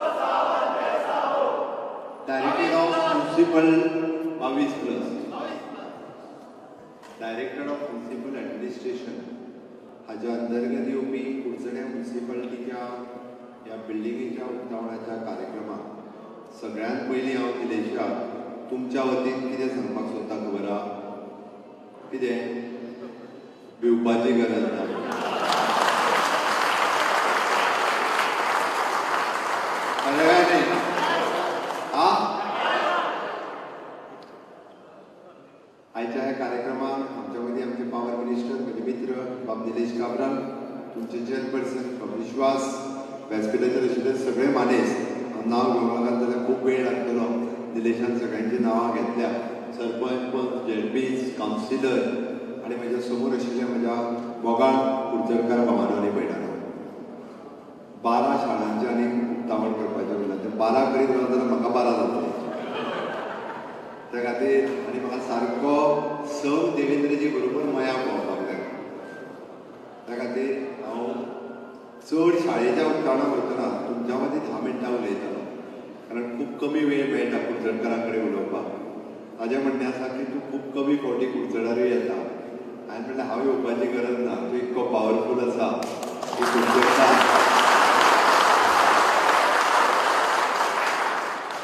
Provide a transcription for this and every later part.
Director of municipal 22+, director of municipal administration हाज्या अंतर्गत येवपी कुडचडें म्युनिसिपालिटीच्या ह्या बिल्डिंगेच्या उक्तावणाच्या कार्यक्रमाक सगळ्यांत पयलीं हांव निलेशाक तुमच्या वतीन कितें सांगपाक सोदता खबर आहा? कितें भिवपाची गरज ना. खरें काय न्ही? हा, आयच्या ह्या कार्यक्रमाक आमच्या मदीं आमचे पावर मिनिस्टर म्हजे मित्र बाब निलेश काब्राल, तुमचे चेअरपर्सन बाब विश्वास, व्यासपिठाचेर आशिल्ले सगळे मानेस्त, हांव नांव घेवंक लागत जाल्यार खूब वेळ लागतलो. निलेशान सगळ्यांची नांवां घेतल्या. सरपंच, पंच, झेडपीज, कावन्सिलर आनी म्हज्या समोर आशिल्ल्या म्हज्या मोगाळ कुडचडकार भावानो आनी भयणानो, 12 शाळांचें आनी उक्तावण करपाचें उरलां. तें 12 करीत रावत जाल्यार म्हाका 12 जातलें. त्या खातीर आनी म्हाका सारको सम देवेंद्रजी बरोबर मया पळोवपाक जाय. त्या खातीर हांव चड शाळेच्या उक्तावणाक वयतना तुमच्या मदीं 10 मिनटां उलयतलो, कारण खूब कमी वेळ मेळटा कुडचडकारां कडेन उलोवपाक. ताजें म्हणणें आसा की तूं खूब कमी फावटी कुडचड्यारूय येता. हांवें म्हणलें हांव येवपाची गरज ना, तूं इतको पावरफूल आसा की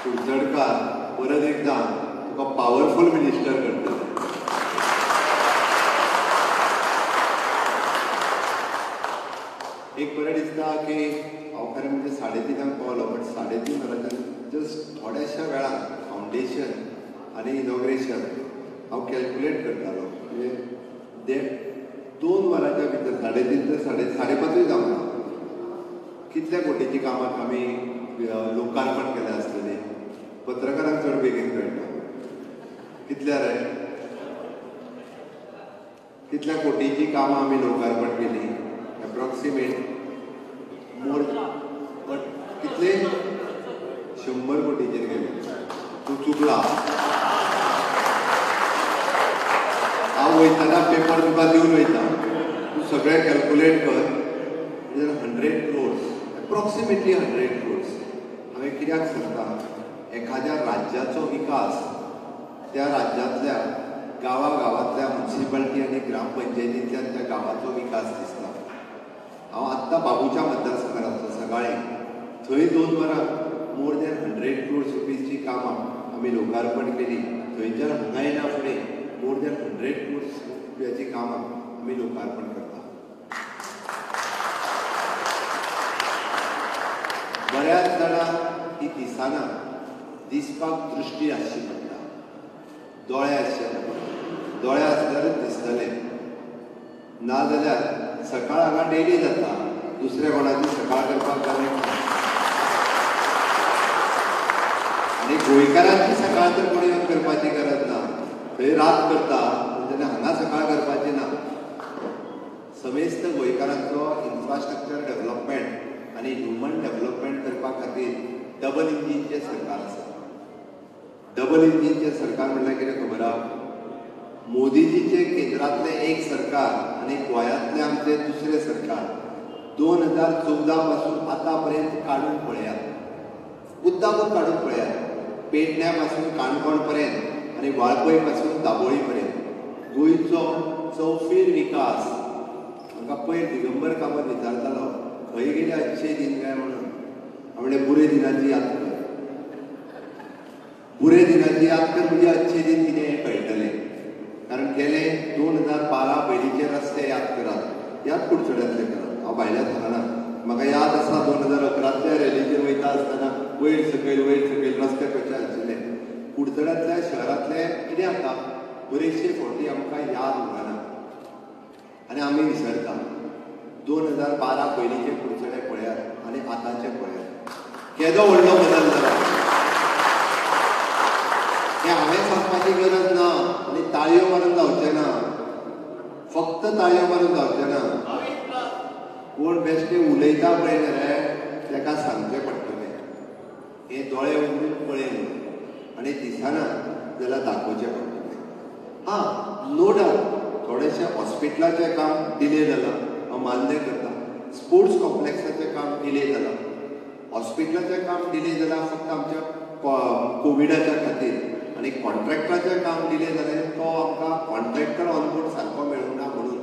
कुडचडकार परत एकदां तुका पावरफूल मिनिस्टर करतले. एक बरें दिसता की हांव खरें म्हणजे 3:30 पावलो, बट 3:30 वरांच्यान जस्ट थोड्याशा वेळान फावंडेशन आनी इनॉग्रेशन हांव कॅल्क्युलेट करतालो. म्हणजे 2 वरांच्या भितर 3:30 ते 5:30 जावंक ना कितल्या कोटीची कामां आमी लोकार्पण केलें आसतलें. पत्रकारांक चड बेगीन कळटा कितल्या रे, कितल्या कोटीची कामां आमी लोकार्पण केली. एप्रॉक्सिमेट मोर बट कितले 100 कोटीचेर गेले. तूं चुकला. हांव वयतना पेपर तुका दिवन वयता, तूं सगळें कॅल्क्युलेट कर. 100 crores, approximately 100 crores. हांवें कित्याक सांगता, एखाद्या राज्याचो विकास त्या राज्यांतल्या गांवागांवांतल्या म्युनिसिपालिटी आनी ग्रामपंचायतींतल्यान त्या गांवाचो विकास दिसता. हांव आत्तां बाबूच्या मतदारसंघात आसलो सकाळीं, थंय 2 वरां मोर दॅन 100 crores रुपीजची कामां आमी लोकार्पण केली. थंयच्यान हांगा येना फुडें मोर दॅन 100 crores रुपयाची कामां आमी लोकार्पण करता. बऱ्याच जाणांक ही दिसना, दिसपाक दृश्टी आसची पडटा, दोळे आसचे पडटा. दोळे आसल्यारूच दिसतले, नाजाल्यार सकाळ हांगा डेली जाता, दुसऱ्या कोणाची सकाळ करपाक जालें. आनी गोंयकारांची सकाळ तर कोणी येवन करपाची गरज ना, थंय रात करता तेन्ना हांगा सकाळ करपाची ना. समेस्त गोंयकारांचो इन्फ्रास्ट्रक्चर डेव्हलपमेंट आनी ह्युमन डेव्हलपमेंट करपा खातीर डबल इंजीनचें सरकार आसा. डबल इंजीनचें सरकार म्हणल्यार कितें खबर आहा? मोदीजीचें केंद्रांतलें एक सरकार आनी गोंयांतलें आमचें दुसरें सरकार 2014 पासून आतां पर्यंत काडून पळयात, मुद्दामून काडून पळयात. पेडण्या पासून काणकोण पर्यंत आनी वाळपय पासून दाबोळी पर्यंत गोंयचो चौफेर विकास. म्हाका पयर दिगंबर कामत विचारतालो, खंय गेले अच्छे दिन काय म्हणून. हांव म्हणलें बुरे दिनाची याद कर, बुरे दिनाची याद कर म्हणजे अच्छे दिन कितें हें कळटलें. कारण गेले 2012 पयलींचे रस्ते याद करात, याद कुडचड्यांतले करात. हांव भायल्या सांगना, म्हाका याद आसा 2011 रॅलीचेर वयता आसतना वयर सकयल वयर सकयल रस्ते कशे आशिल्ले. कुडचड्यांतल्या शहरांतले कितें जाता, बरेचशे फावटी आमकां याद उरना आनी आमी विसरता. 2012 पयलींचे कुडचडे पळयात आनी आतांचे पळयात, केदो व्हडलो बदल जाला हें हांवें सांगपाची गरज ना आनी ताळयो मारून जावचें ना, फक्त ताळयो मारून जावचें ना. कोण बेश्टे उलयता पळय रे ताका सांगचें पडटलें, हे दोळे उगडून पळय म्हणून, आनी दिसना जाल्यार दाखोवचें पडटलें. हां, नो डावट थोडेशें हॉस्पिटलाचें काम डिले जालां, हांव मान्य करता. स्पोर्ट्स कॉम्प्लेक्साचें काम डिले जालां. हॉस्पिटलाचें काम डिले जालां फक्त आमच्या कोविडाच्या खातीर आनी कॉन्ट्रॅक्टराचें काम डिले जालें तो आमकां कॉन्ट्रॅक्टर ऑन बोर्ड सारको मेळूंक ना म्हणून.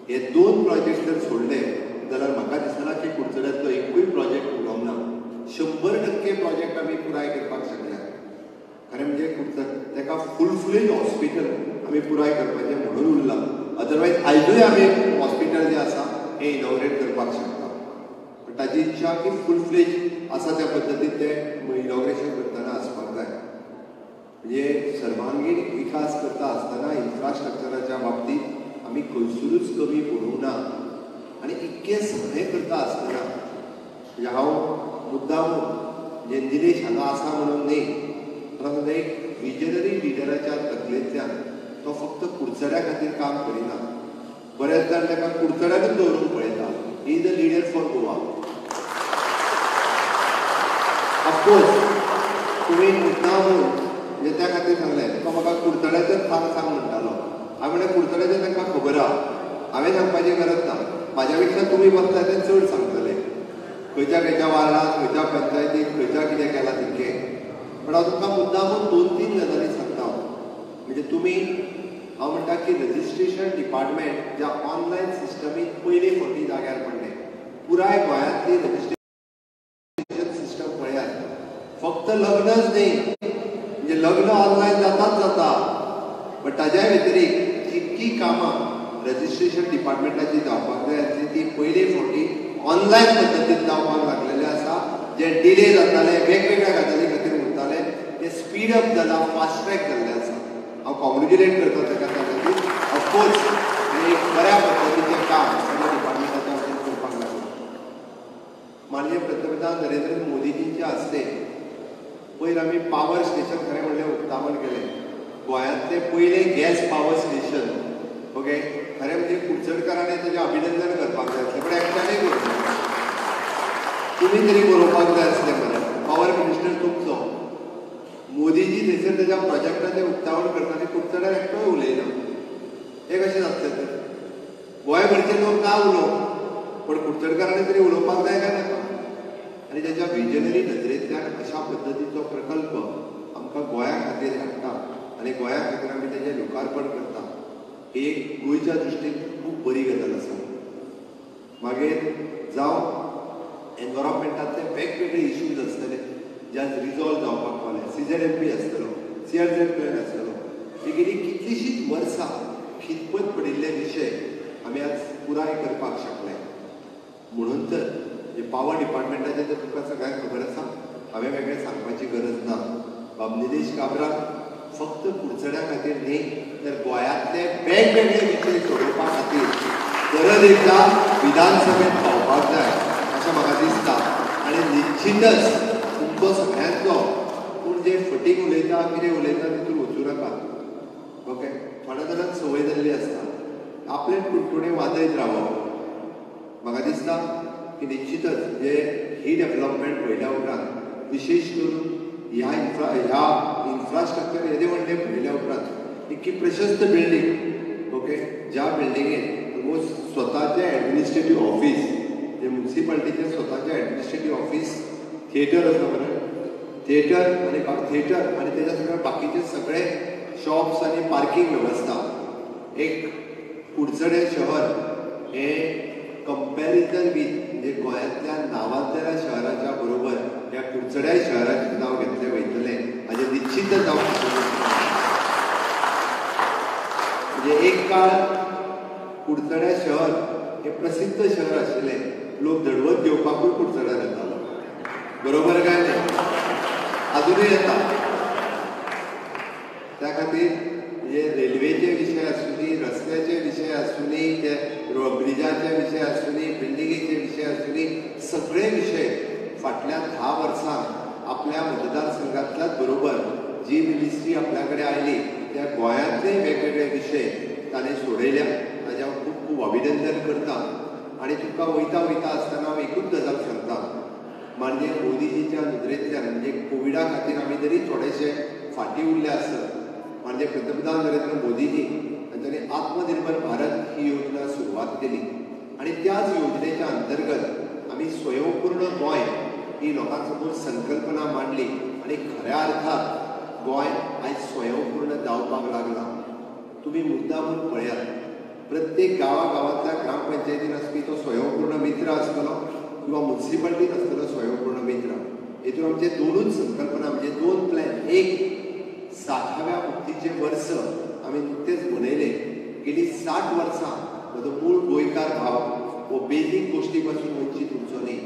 हे 2 प्रोजेक्ट जर सोडले जाल्यार म्हाका दिसना की कुडचड्यांतलो एकूय प्रोजेक्ट उरोंक ना. 100% प्रोजेक्ट आमी पुराय करपाक शकले. खरें म्हणजे कुडचड ताका फूल फ्लेज हॉस्पिटल आमी पुराय करपाचें म्हणून उरलां, अदरवायज आयजूय आमी हॉस्पिटल जें आसा हें इनॉग्रेट करपाक शकता. पण ताजी इच्छा की फूल फ्लेज आसा त्या पद्दतीन तें इनॉग्रेशन करतना आसपाक जाय. म्हणजे सर्वांगीण विकास करता आसतना इन्फ्रास्ट्रक्चराच्या बाबतींत आमी खंयसरूच कमी पडूंक ना. आनी इतकें सगळें करता आसतना म्हणजे हांव मुद्दाम म्हणजे निलेश हांगा आसा म्हणून न्ही, तर एक विजनरी लिडराच्या तकलेंतल्यान तो फक्त कुडचड्या खातीर काम करिना, बऱ्याच जाण ताका कुडचड्याकूच दवरूंक पळयता. He is a leader for Goa. Of course तुमी मुद्दाम म्हणजे त्या खातीर सांगलें, तो म्हाका कुडचड्याचेच सांग सांग म्हणटालो. हांवें म्हणलें कुडचड्याचें तांकां खबर आहा, हांवें सांगपाची गरज ना, म्हाज्या पेक्षा तुमी बसता तें चड सांगतले, खंयच्या खंयच्या वार्डांत, खंयच्या पंचायतीत, खंयच्या कितें केलां तितकें. पण हांव तुमकां मुद्दामून 2-3 गजाली सांगता. म्हणजे तुमी हांव म्हणटा की रजिस्ट्रेशन डिपार्टमेंट ज्या ऑनलायन सिस्टमीन पयले फावटी जाग्यार पडलें, पुराय गोंयांतली रजिस्ट्रेशन सिस्टम पळयात. फक्त लग्नच न्ही, म्हणजे लग्न ऑनलायन जाताच जाता, बट ताज्या व्यतिरिक्त जितकी कामां रजिस्ट्रेशन डिपार्टमेंटाची जावपाक जाय आसली ती पयले फावटी ऑनलायन पद्दतीन जावपाक लागलेले आसा. जे डिले जाताले वेगवेगळ्या गजाली खातीर उरताले ते स्पीड अप जाला, फास्ट ट्रॅक जाल्ले आसा. हांव कॉंग्रेच्युलेट करता ताका त्या खातीर. ऑफकोर्स एक बऱ्या पद्दतीचें काम सगळ्या डिपार्टमेंटाच्या वतीन करपाक लागलां. माननीय पंतप्रधान नरेंद्र मोदीजींच्या हस्ते पयर आमी पावर स्टेशन खरें म्हणल्यार उक्तावण केलें. गोंयांतलें पयलें गॅस पावर स्टेशन. ओके, खरें म्हणजे कुडचडकारांनी ताजें अभिनंदन करपाक जाय आसलें, पण एकट्यानूय करूंक ना, तुमी तरी बरोवपाक जाय आसलें मरे. पावर मिनिस्टर तुमचो, मोदीजी थंयसर ताज्या प्रोजेक्टाचें उक्तावण करतना कुडचड्यार एकटोय उलयना. हें कशें जातलें तर? गोंयभरचे लोक ना उलोवंक, पण कुडचडकारांनी तरी उलोवपाक जाय काय नाका? आनी ताच्या विजनरी नदरेंतल्यान अशा पद्दतीचो प्रकल्प आमकां गोंया खातीर हाडटा आनी गोंया खातीर आमी ताजें लोकार्पण करता, ही एक गोंयच्या दृश्टीन खूब बरी गजाल आसा. मागीर जावं एनवायरमेंटांतले वेगवेगळे इश्यूज आसतले जे आज रिजॉल्व जावपाक पावले, CZMP आसतलो, CRZ plan आसतलो, हे गेली कितलींशींच वर्सां खितपत पडिल्ले विशय आमी आज पुराय करपाक शकले. म्हणून तर जे पावर डिपार्टमेंटाचें तर तुमकां सगळ्यांक खबर आसा, हांवें वेगळें सांगपाची गरज ना. बाब निलेश काब्राल फक्त कुडचड्या खातीर न्ही तर गोंयांतले वेगवेगळे विशय सोडोवपा खातीर परत एकदा विधानसभेत पावपाक जाय अशें म्हाका दिसता. आनी निश्चितच तुमचो सगळ्यांचो कोण जे फटींग उलयता कितें उलयता तितून वचूं नाका. ओके, थोड्या जाणांक संवय जाल्ली आसता आपलें कुटकुणें वाजयत रावप. म्हाका दिसता की निश्चितच म्हणजे ही डेवलपमेंट पळयल्या उपरांत, विशेश करून ह्या इन्फ्रास्ट्रक्चर येदे व्हडलें पळयल्या उपरांत इतकी प्रशस्त बिल्डींग, ओके, ज्या बिल्डिंगेन ऑलमोस्ट स्वताचें एडमिनिस्ट्रेटीव ऑफीस, जे म्युनिसिपालिटीचें स्वताचें एडमिनिस्ट्रेटीव ऑफीस, थिएटर आसा बरें, थिएटर आनी थिएटर आनी तेज्या सगळे बाकीचे सगळे शॉप्स आनी पार्कींग वेवस्था. एक कुडचडें शहर हें कंपॅरिजन वीथ म्हणजे गोंयांतल्या नांवांतल्या शहराच्या बरोबर ह्या कुडचड्या शहराचें नांव घेतलें वयतलें हाजें निश्चितच हांव म्हणजे एक काळ कुडचड्या शहर हें प्रसिद्ध शहर आशिल्लें, लोक दडवत घेवपाकूय कुडचड्यार येतालो, बरोबर काय न्ही? आजुनूय येता. त्या खातीर म्हणजे रेल्वेचे विशय आसूं, रस्त्याचे विशय आसूं, ते ब्रिजाचे विशय आसूं, बिल्डिंगेचे विशय आसूं, सगळे विशय फाटल्या 10 वर्सांक आपल्या मतदारसंघांतल्याच बरोबर जी मिनिस्ट्री आपल्या कडेन आयली त्या गोंयांतले वेगवेगळे विशय ताणें सोडयल्या, ताजें हांव खूब खूब अभिनंदन करता. आनी तुमकां वयता वयता आसतना हांव एकूच गजाल सांगता, माननीय मोदीजीच्या नदरेंतल्यान म्हणजे कोविडा खातीर आमी तरी थोडेशे फाटीं उरले आसत, माननीय पंतप्रधान नरेंद्र मोदीजी तांच्यांनी आत्मनिर्भर भारत ही योजना सुरवात केली आनी त्याच योजनेच्या अंतर्गत आमी स्वयंपूर्ण गोंय ही ही लोकां समोर संकल्पना मांडली आनी खऱ्या अर्थात गोंय आयज स्वयंपूर्ण जावपाक लागलां. तुमी मुद्दामून पळयात, प्रत्येक गांवागांवांतल्या ग्रामपंचायतीन आसपी तो स्वयंपूर्ण मित्र आसतलो किंवा मुन्सिपाल्टीन आसतलो स्वयंपूर्ण मित्र. हेतून आमचे दोनूच संकल्पना म्हणजे दोन प्लॅन. एक, 60व्या मुक्तीचें वर्स आमी नुकतेंच मनयलें. गेली 60 वर्सां म्हजो मूळ गोंयकार भाव हो बेजीक गोश्टी पासून वंचीत उरचो न्ही.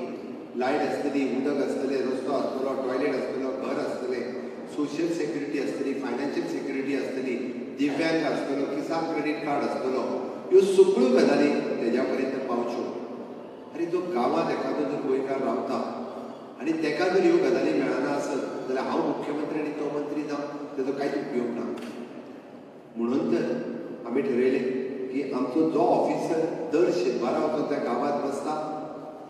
लायट आसतली, उदक आसतलें, रस्तो आसतलो, टॉयलेट आसतलो, घर आसतलें, सोशल सेक्युरिटी आसतली, फायनान्शियल सेक्युरिटी आसतली, दिव्यांग आसतलो, किसान क्रेडीट कार्ड आसतलो, ह्यो सगळ्यो गजाली तेज्या पर्यंत पावच्यो. आनी जो गांवांत एखादो जर गोंयकार रावता आनी तेका जर ह्यो गजाली मेळना आसत जाल्यार हांव मुख्यमंत्री आनी तो मंत्री जावन तेजो कांयच उपयोग ना. म्हणून तर आमी ठरयलें की आमचो जो ऑफिसर दर शेनवारा वचून त्या गांवांत बसता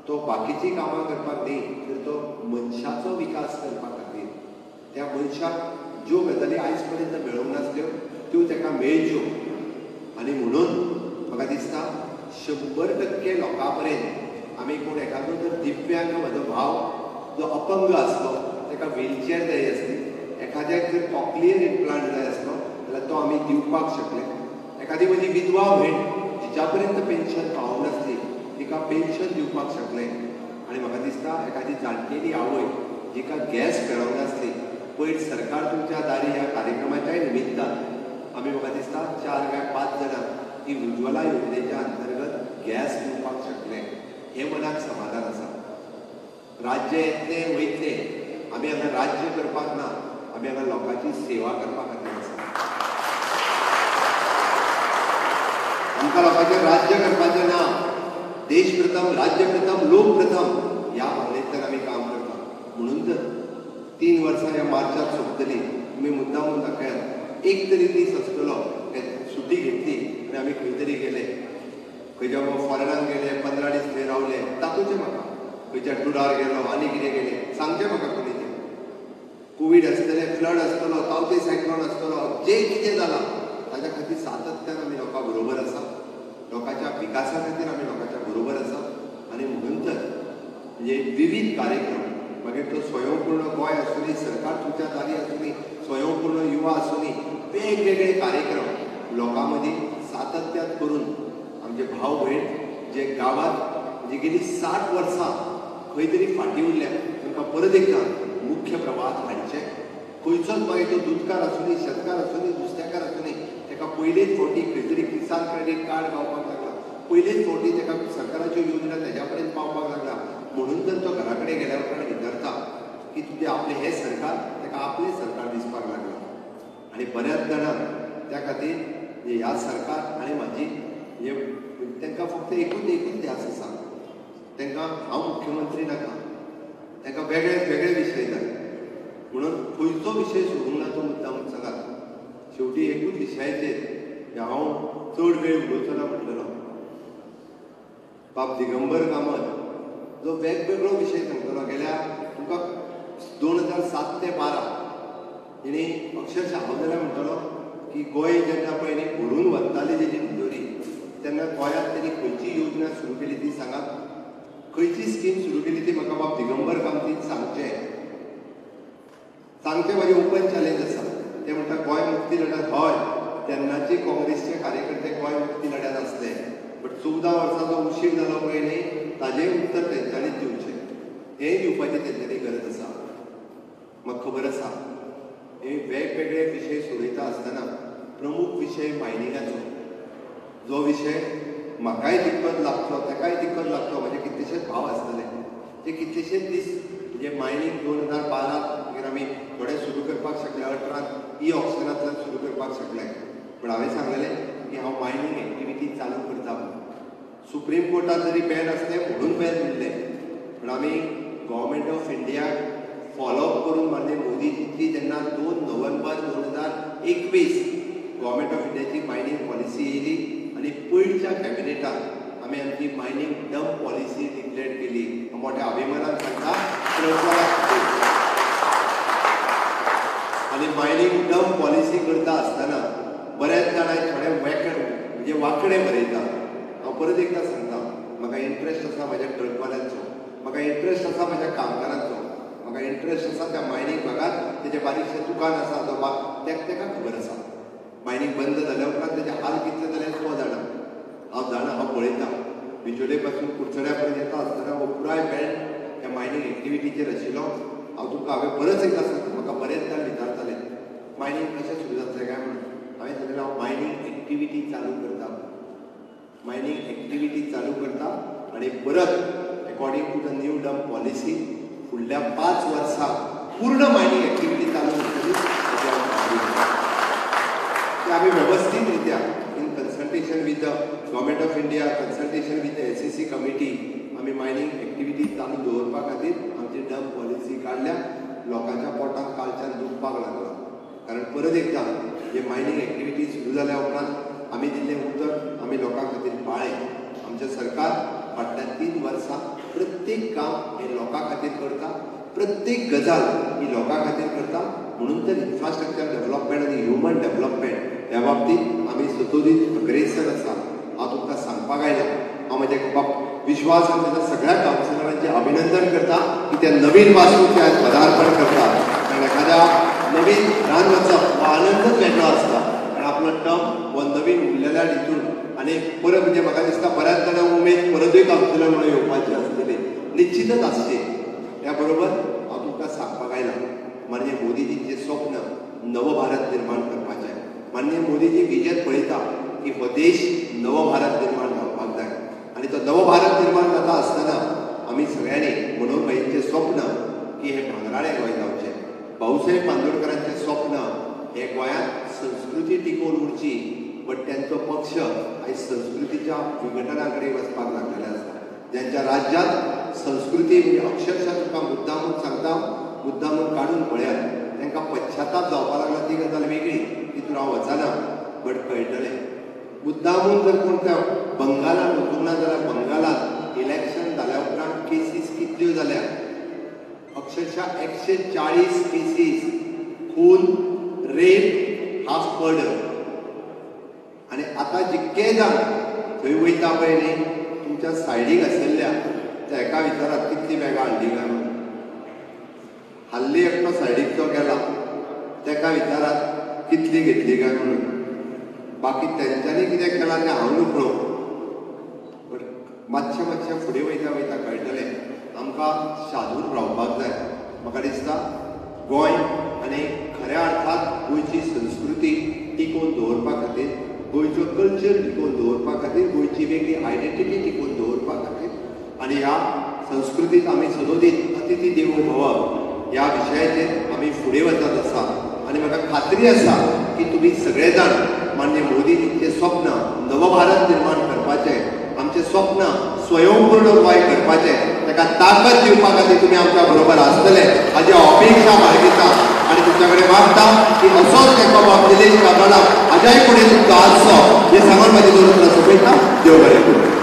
तो बाकीचीं कामां करपाक न्ही, तर तो मनशाचो विकास करपा खातीर, त्या मनशाक ज्यो गजाली आयज पर्यंत मेळोंक नासल्यो त्यो ताका मेळच्यो. आनी म्हणून म्हाका दिसता 100% लोकां पर्यंत आमी कोण एखादो जर दिव्यांग म्हजो भाव जो अपंग आसलो ताका व्हीलचेअर जाय आसली, एखाद्याक जर कॉक्लियर इम्प्लांट जाय आसलो जाल्यार तो आमी दिवपाक शकले. एखादी म्हजी विधवा भयण जिच्या पर्यंत पेन्शन पावूंक नासली तिका पेन्शन दिवपाक शकले. आनी म्हाका दिसता एखादी जाणटेली आवय जिका गॅस मेळोंक नासली, पयर सरकार तुमच्या दारी ह्या कार्यक्रमाच्याय निमित्तान आमी म्हाका दिसता 4 काय 5 जाणांक ही उज्ज्वला योजनेच्या अंतर्गत गॅस दिवपाक शकले. हें मनाक समाधान आसा. राज्य येतलें वयतलें, आमी हांगा राज्य करपाक ना, आमी हांगा लोकांची सेवा करपा खातीर आसा. आमकां लोकांचें राज्य करपाचें ना. देश प्रथम, राज्य प्रथम, लोक प्रथम ह्या भावनेंतल्यान आमी काम करता. म्हणून तर 3 वर्सां ह्या मार्चात सोंपतली. तुमी मुद्दामून दाखयात, एक तरी दीस आसतलो सुटी घेतली आनी आमी खंय तरी गेले, खंयच्या फॉरेनाक गेले, 15 दीस थंय रावले, दाखोवचें म्हाका, खंयच्या टुरार गेलो आनी कितें गेलें सांगचें म्हाका कोणी. तें कोवीड आसतलें, फ्लड आसतलो, तावते सायक्लोन आसतलो, जें कितें जालां ताच्या खातीर सातत्यान आमी लोकां बरोबर आसा, लोकांच्या विकासा खातीर आमी लोकांच्या बरोबर आसा. आनी म्हणून तर म्हणजे विविध कार्यक्रम, मागीर तो स्वयंपूर्ण गोंय आसूं, सरकार तुमच्या दारी आसूं, स्वयंपूर्ण युवा आसूं, वेगवेगळे कार्यक्रम लोकां मदीं सातत्यान करून आमचे भाव भयण जे गांवांत म्हणजे गेली 60 वर्सां खंय तरी फाटीं उरल्या तांकां परत एकदां मुख्य प्रवाहात हाडचें. खंयचोच मागीर तो दुदकार आसूं, शेतकार आसूं, नुस्तेकार आसूं, ताका पयलेच फावटी खंय तरी किसान क्रेडीट कार्ड गावपाक लागला, पयलेच फावटी ताका सरकाराच्यो योजना तेज्या पर्यंत पावपाक लागला. म्हणून तर तो घरा कडेन गेल्या उपरांत विचारता की तुजें आपलें हें सरकार, ताका आपलें सरकार दिसपाक लागलां. आनी बऱ्याच जाणांक त्या खातीर ह्या सरकार आनी म्हाजी म्हणजे तांकां फक्त एकूच एकूच ध्यास आसा, तांकां हांव मुख्यमंत्री नाका, तांकां वेगळे वेगळे विशय जाय. म्हणून खंयचो विशय सोडूंक ना तो मुद्दाम सांगात. शेवटी एकूच विशयाचेर हांव चड वेळ उलोवचो ना म्हटलेलो. बाब दिगंबर कामत जो वेगवेगळो विशय सांगतलो, गेल्या तुमकां 2007 ते 12 तेणी अक्षरशः हांव जाल्यार म्हणटलो की गोंय जेन्ना पळय न्ही भरून वताली तेजी तिजोरी, तेन्ना गोंयांत तेणी खंयची योजना सुरू केली ती सांगात, खंयची स्कीम सुरू केली ती म्हाका बाब दिगंबर कामतीन सांगचें. सांगचें म्हाजें ओपन चॅलेंज आसा. ते म्हणटा गोंय मुक्ती लढ्यात, हय तेन्नाचे काँग्रेसचे कार्यकर्ते गोंय मुक्ती लढ्यात आसले, बट 14 वर्सांचो उशीर जालो पळय न्ही ताजें उत्तर तेंच्यांनीच दिवचें, हेंय दिवपाची तेंच्यांनी गरज आसा. म्हाका खबर आसा हे वेगवेगळे विशय सोडयता आसतना प्रमुख विशय मायनिंगाचो, जो विशय म्हाकाय दिक्कत लागचो, ताकाय दिक्कत लागचो, म्हणजे कितलेशेच भाव आसतले ते कितलेशेच दीस म्हणजे मायनींग 2012 मागीर आमी थोडे सुरू करपाक शकले, 18 ई ऑप्शनांतल्यान सुरू करपाक शकले. पूण हांवें सांगलेलें की हांव मायनींग एक्टिविटी चालू करता म्हणून. सुप्रीम कोर्टात जरी बॅन आसलें म्हणून बॅन उरलें, पूण आमी गव्हर्मेंट ऑफ इंडियाक फॉलोअप करून माननीय मोदीजीची जेन्ना 2 नोव्हेंबर 2021 गव्हर्मेंट ऑफ इंडियाची मायनींग पॉलिसी येयली आनी पयरच्या कॅबिनेटान आमी आमची मायनींग डंप पॉलिसी डिक्लेअर केली. मोठ्या अभिमानान सांगता आनी मायनींग डंप पॉलिसी करता आसतना बऱ्याच जाणांक थोडे वेकडे म्हणजे वांकडे बरयता. हांव परत एकदां सांगता, म्हाका इंट्रस्ट आसा म्हाज्या ट्रकवाल्यांचो, म्हाका इंट्रस्ट आसा म्हाज्या कामगारांचो. म्हाका इंट्रस्ट आसा त्या मायनींग भागात तेजें बारीकशें दुकान आसा तो भाग तेका खबर आसा. मायनींग बंद जाल्या उपरांत तेजे हाल कितले जाले तो जाणा, हांव जाणा, हांव पळयतां. बिचोले पासून कुडचड्या पर्यंत येता आसतना हो पुराय बेल्ट ह्या मायनींग एक्टिविटीचेर आशिल्लो. हांव तुमकां हांवें परत एकदां सांगता, म्हाका बरेच जाण विचारताले मायनींग कशें सुरू जातलें काय म्हणून. हांवें सांगलें हांव मायनींग एक्टिविटी चालू करता, मायनींग एक्टिविटी चालू करता आनी परत according to the new dump policy फुडल्या 5 वर्सां पूर्ण मायनींग एक्टिविटी चालू करतली. ते आमी वेवस्थीत रित्या in consultation with the government of India, consultation with the SEC committee आमी मायनींग एक्टिविटी चालू दवरपा खातीर आमची डंप पॉलिसी काडल्या. लोकांच्या पोटांत कालच्यान दुखपाक लागला, कारण परत एकदां हे मायनींग एक्टिविटी सुरू जाल्या उपरांत आमी दिल्लें उतर आमी लोकां खातीर पाळ्ळें. आमचें सरकार फाटल्या 3 वर्सां प्रत्येक काम हें लोकां खातीर करता, प्रत्येक गजाल ही लोकां खातीर करता. म्हणून तर इन्फ्रास्ट्रक्चर डेव्हलपमेंट आनी ह्युमन डेव्हलपमेंट ह्या बाबतींत आमी सतोदीत अग्रेसर आसा. हांव तुमकां सांगपाक आयला, हांव म्हजे बाब विश्वास आनी ताच्या सगळ्या कावन्सिलरांचें अभिनंदन करता की ते नवीन वास्तूक ते आयज पदार्पण करतात. कारण एखाद्या नवीन घरान वचप हो आनंदच वेगळो आसता, कारण आपलो टर्म हो नवीन उरलेल्या हितून आनी परत म्हणजे म्हाका दिसता बऱ्याच जाणांक उमेद परतूय कावन्सिलर म्हणून येवपाची आसतली, निश्चितच आसची. त्या बरोबर हांव तुमकां सांगपाक आयला, माननीय मोदीजींचें स्वप्न नवभारत निर्माण करपाचें. माननीय मोदीजी विजन पळयता की हो देश नवभारत निर्माण जावपाक जाय आनी तो नवभारत निर्माण जाता आसतना आमी सगळ्यांनी मनोहर भाईंचें स्वप्न की हें भांगराळें गोंय जावचें, भाऊसाहेब बांदोडकरांचें स्वप्न हे गोंयांत संस्कृती टिकोवन उरची, बट त्यांचो पक्ष आयज संस्कृतीच्या विघटना कडेन वचपाक लागलेले आसा. ज्यांच्या राज्यांत संस्कृती म्हणजे अक्षरशः तुका मुद्दामून सांगता, मुद्दामून काडून पळयात तांकां पश्चाताप जावपाक लागला ती गजाल वेगळी, तितून हांव वचना, बट कळटलें. मुद्दामून जर कोण त्या बंगालान वचूंक ना जाल्यार बंगालान इलेक्शन जाल्या उपरांत केसीस कितल्यो जाल्या, अक्षरशः 140 केसीस, खून, रेप, हाफ मर्डर. आनी आतां जितके जाण थंय वयता पळय न्ही, तुमच्या सायडीक आशिल्ल्या त्या एका विचारात कितली बॅगां हाडली काय म्हणून. हाल्ली एकटो सायडीक जो गेला तेका विचारात कितली घेतली काय म्हणून. बाकी तेंच्यांनी कितें केलां तें हांव नुकळो, बट मातशें मातशें फुडें वयता वयता कळटलें. आमकां शादूर रावपाक जाय. म्हाका दिसता गोंय आनी खऱ्या अर्थात गोंयची संस्कृती टिकोवन दवरपा खातीर, गोंयचो कल्चर टिकोवन दवरपा खातीर, गोंयची वेगळी आयडेंटिटी टिकोवन दवरपा खातीर आनी ह्या संस्कृतीत आमी सदोदीत अतिथी देवो भव ह्या विशयाचेर आमी फुडें वचत आसा. आनी म्हाका खात्री आसा की तुमी सगळे जाण माननीय मोदीजींचें स्वप्न नवभारत निर्माण करपाचें, आमचें स्वप्न स्वयंपूर्ण गोंय करपाचें, ताका ताकद दिवपा खातीर तुमी आमच्या बरोबर आसतले हाजी हांव अपेक्षा बाळगिता. आनी तुमच्या कडेन मागता की असोच एका बाब निलेश काब्रालाक हाज्याय फुडें तुमकां आसचो हें सांगून म्हाजी 2 उतरां सोंपयता. देव बरें करूं.